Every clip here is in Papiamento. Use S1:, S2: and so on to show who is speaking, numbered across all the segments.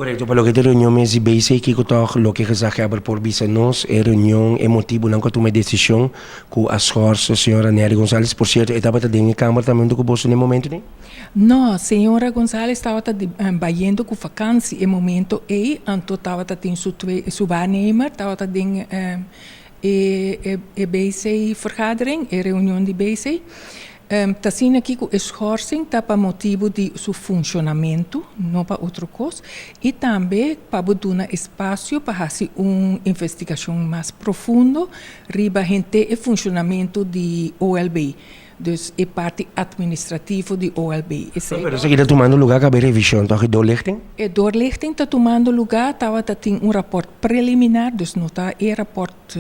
S1: Korekto, pa loke ta e reunion mes di BC, kiko tòg loke gezaghebber por bisa nos? E reunion, e motibunan ku a tuma e desishon ku a schors señora Nery Gonzalez, por sierto e tabata den e kamber tambe huntu ku boso na e momento ei?
S2: No, señora Gonzalez tabata bayendo ku vakansi e momento ei, anto tabata tin su twee, su waarnemer tabata den e e BC vergadering, e reunion di BC. Ta asina aki ku e schorsing ta pa motibu di su funshonamentu, no pa otro kos, i tambe pa bo duna espasio pa hasi un investigashon mas profundo riba henter e funshonamentu di OLB, dus e parti administrativo di OLB. Esei.
S1: Pero esaki ta tumando lugá kaba e revishon, tòg e doorlichting?
S2: E doorlichting ta tumando lugá, tabata tin un rapòrt preliminar, dus no ta e rapòrt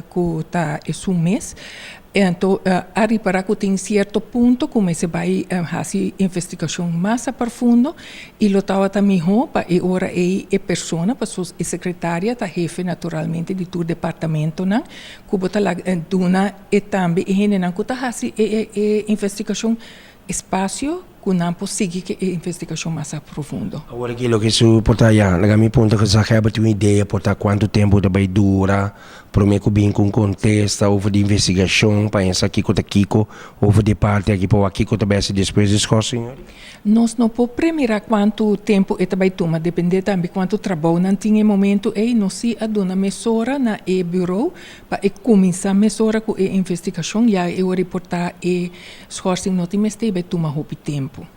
S2: ku ta esun mes. Anto a ripará ku tin sierto punto ku mester bai hasi investigashon mas a profundo i lo tabata mihó pa e ora ei e persona, pasobra e sekretaria ta hefe naturalmente di tur departamentonan, ku bo ta laga duna e tambe e hendenan ku ta hasi e investigashon espasio ku nan por sigui ku e investigashon mas a profundo.
S1: Awor aki loke su por ta ya, laga mi puntra gezaghebber tin un idea por ta kuantu tempu ta bai dura prome ku bin ku un kontesta over di investigashon pa hende sa kiko ta kiko over di e parti aki pa wak kiko ta bai hasi despues di schorsing yori?
S2: Nos no por premira kuantu tempu e ta bai tuma, depende tambe kuantu trabou nan tin e momentu ei. Nos si a duna mesora na e bureau pa e kuminsá mesora ku e investigashon, ya e ora e por ta e Schorsing no tin mester bai tuma hopi tempu.